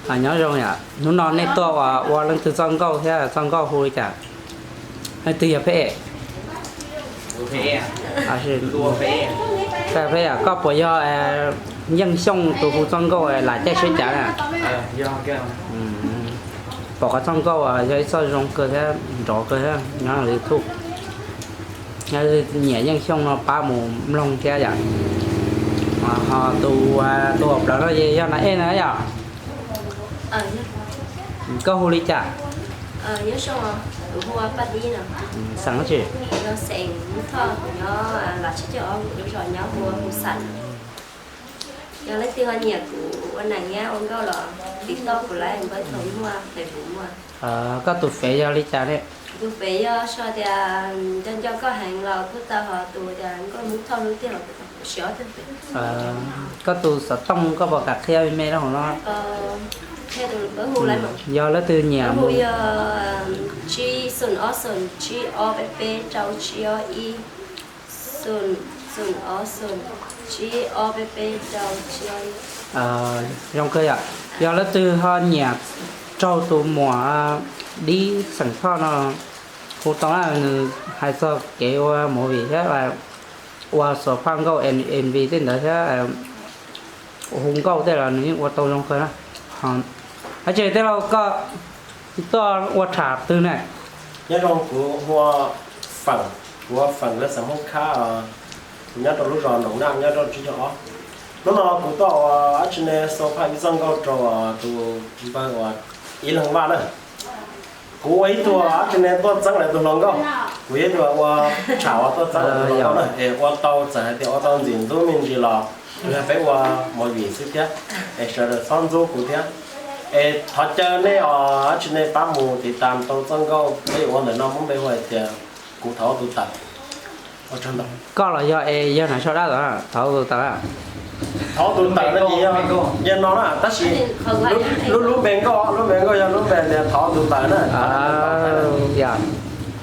Nyob zoo yom, hnub no nej tuaj ua leej twg txoj nkauj thiab txoj nkauj hu li cas? Leej twg yog pheb? Pheb, koj puas yog Yeej Xyooj tus hu txoj nkauj Lam Caij Siab Cav na? Pom qhov txoj nkauj yog ib txoj zoo kawg thiab nrov kawg thiab nyob hauv YouTube. Nyiam Yeej Xyooj no pab mus mloog thiab yom. Ho tus, tus hauv plawv no yog Nas Ej na yom? Koj hu li cas? Xeem dab tsi? Yog leej twg ho nyiam kuv ua neeg thiab ua nkauj los tiv toj kuv lawm, npawb thaum muaj, Facebook muaj. Koj tus fev yog li cas ne? Tus fev yog sau tias nco nco koj heev los kuj tau, ho tus tias nkauj hnub thoj hnub tiag los kuj tau, siv ob tug fev. Koj tus xov tooj koj puas kam qhia me me rau hauv no? Yog leej twg nyiam mus, yog tsib xoom ob xoom tsib ob peb peb rau tsib ob ib, xoom, xoom ob xoom tsib ob peb peb rau tsib ob ib. Zoo kawg yom. Yog leej twg ho nyiam raug tus muam dib xeem thoj no, hu tau na, nws hais txog kev ua movie thiab ua xuas phaj nkauj, MV tej ntawd thiab hu nkauj tej los nws yeej ua tau zoo kawg na. Dab tsi tej laus, koj tuaj ua tham twg ne? Nyob zoo, kuv hu ua Feem, kuv ua Feem lawv xeem Hmoob Khab, kuv nyob rau lub zos Noom Naj nyob rau tsib caug ob. Hnub no kuv tuaj ua dab tsi ne, xuas phaj ib txoj nkauj rau tus npawg uas Ib Leeg Vaj na. Kuv ua ib tug dab tsi ne tuaj txeeb lawv tus hluas nkauj. Kuv yog ib tug ua tsham uas tuaj txeeb lawv tus hluas nkauj na, es ua tau txawm hais tias ua tau ntxim ntxub me ntsis los kuv yog peb ua movie xwb thiab, es sawv daws txhob ntxub kuv thiab. Es thov caw nej os, dab tsi nej pab mus tiv tas tau txoj nkauj peb yuav ua ntawm no muab npe hu hais tias Kuv Thov Tus Tawm. Koj los yog es yog Nam Soj Dab Thov Tus Tawm? Thov Tus Tawm no ces yog no na, tab sis lub, lub npe nkauj, lub npe nkauj yog lub npe tias Thov Tus Tawm na. Yog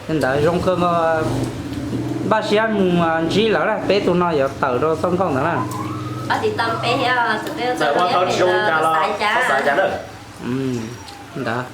li ntawd zoo kawg nkaus, npaj siab mus ntsib lawv na, peb tug no yuav tawm rau txoj nkauj ntawd na. Txawm ua tau tsis zoo cas los txhob xav cas na. Ntawd